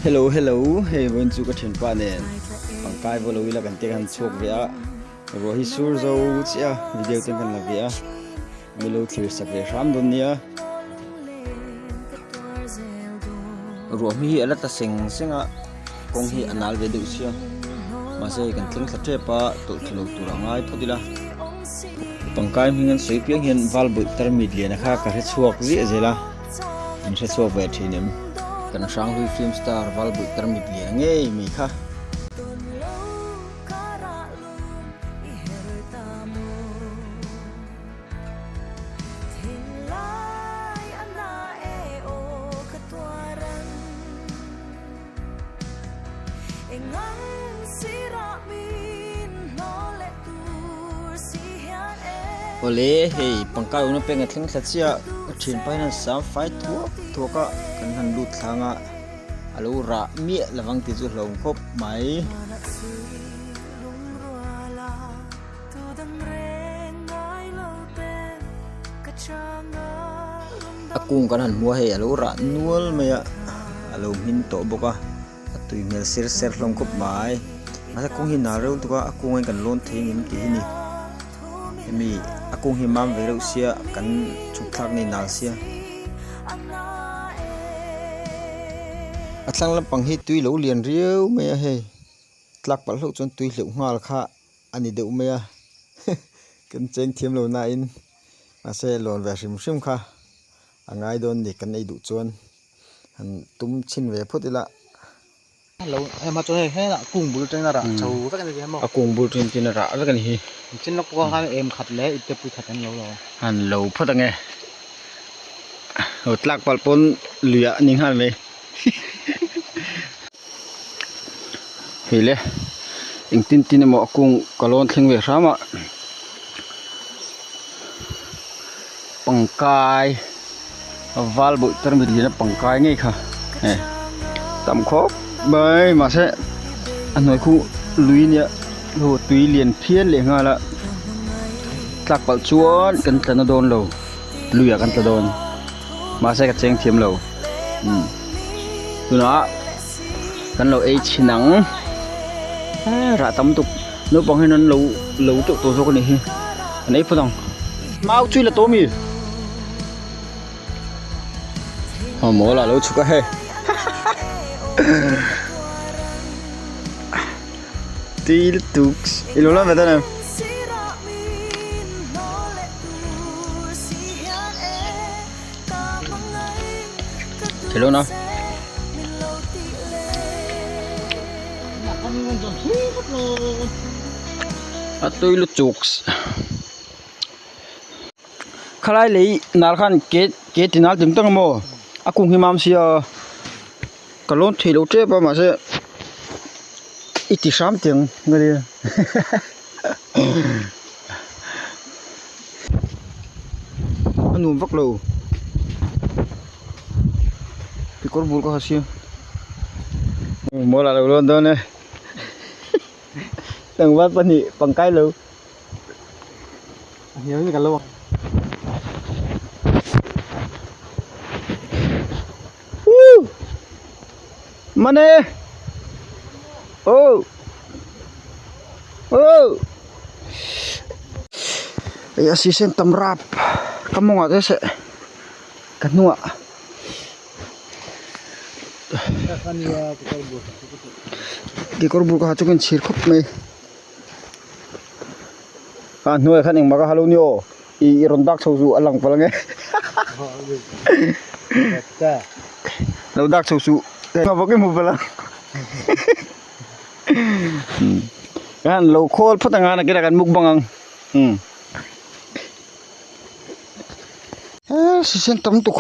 Hello hello hei vawiin chu ka thianpa nen pangkai vaw lo ila kan tia kan chhuak ve a ruah hi sur zo chiah a video te kan la ve a milo thlir sak ve hram dawn nia ruah hmi hi a la ta seng seng a kawng hi a nal ve deuh sia mahse hei kan thleng thla tep a tawlh thla lo tur a ngai phawt ila pangkai hming an sawi piang hian valbawih tarmit lian a kha ka hre chhuak ziah zel a. Min hre chhuak ve thin em? Kan Hranghlui film star Valbuih tarmit lian ngei mai kha. Awle hei pangkai awmna peng a thleng thla chiah a thian pa hian a sam fai thuak thuak a kan han lut thlang a a lo rah miah lovang tih chu hlauhawm khawp mai. A kung kan han hmu a hei a lo rah nual mai a a lo hmin tawh bawk a a tui hmel ser ser hlawm khawp mai mahse kawng hi nal reuh tuk a a kung ah hian kan lawn thei ang em tih hi ni hemi a kung hi mam ve reuh sia kan chhuk thlak nei nal sia a thlang lampang hi tui lo lian riau mai a hei tlak palh hlauh chuan tui hleuh nghal kha. A ni deuh mai a kan cheng thiam lo nain mahse lawn ve hrim hrim kha a ngai dawn ni kan ei duh chuan han tum chhin ve phawt ila. Lo hema chuan hei helaiah kung bul atangin a rah chho vek a ni maw? A kung bul atangin a rah vek a ni hi. Chin lawk pawh khan em khat leh ipte pui khat an lo lo. Han lo phawt ange. Aw tlak palh pawn luiah a ni nghal mai. Hei le engtin tin emaw a kung ka lawn thleng ve hram a pangkai val bawih tarmit lian a pangkai ngei kha e tam khawp mai mahse a hnuai khu lui nia aw tui lian phian leh nghal a tlak palh chuan kan tla na dawn lo luiah kan tla dawn mahse ka cheng thiam lo umm tunah kan lo ei chhin ang eee rah tam tuk naupang hian an lo lo teuh tawh zawk a nih hi an ei phawt ang mau chu i la tawh ami aw mawl ah lo chhuk a hei tui lutuk i lo la ve dawn em. Thei lo na. A tui lutuk. Khalai lei nar khan ke ke ti nal tim tak maw a kung hi mam sia ka lawn thei lo tep a mahse i ti hram tiang ka nia. A nuam vak lo kekawr bul ka ha sia mawl ah lo lawn dawn e tlangval pahnih pangkai lo. Mane oh oh hei a sisen tam rap ka mawngah te seh ka hnungah kekawr bul ka ha chu ka inchhir khawp mai a hnuaiah khan engmah ka ha lo ni aw ih rawn dak chho suh a lang palh ange lo dak chho suh engah vawk i hmu palh ang khan lo khawl phawt anga nakinah kan mukbang ang umm he sisen tam tuk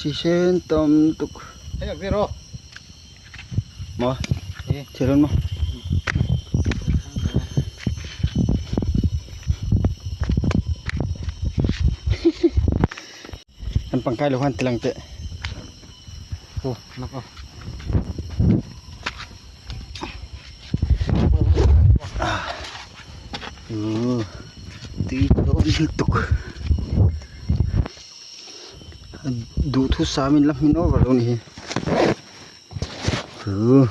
sisen tam tuk maw thil rawn maw an pangkai lo khan tilang teh aw nak aw tui dawn lutuk. Duhthusam in la hmin over lo ni hi. Huh.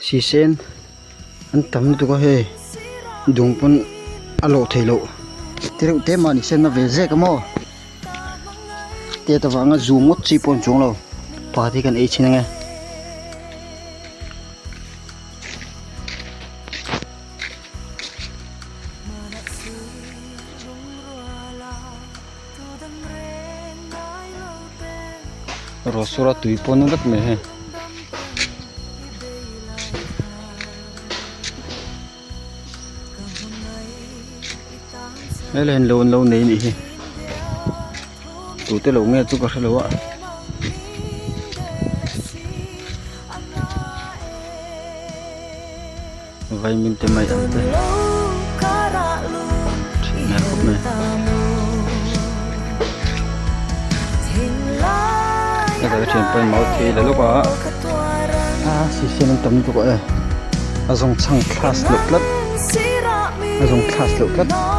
Sisen an tam lutuk a hei dung pawn a lawh theih loh te reuh te mahni sen na ve zek a maw tet avanga zu ngawt chi pawh an chuang lo pakhat hi kan ei chhin ange. Rawsura tui pawn vek mai hei. Helai hian lo an lo nei anih hi tute lo nge chu ka hrelo a. Vaimin te mai ang te thin hmel khawp mai. Heta ka thian pawn mau thei la lawk a a sisian an tam lutuk a e a zawng chhang class loh tlat a zawng class loh tlat.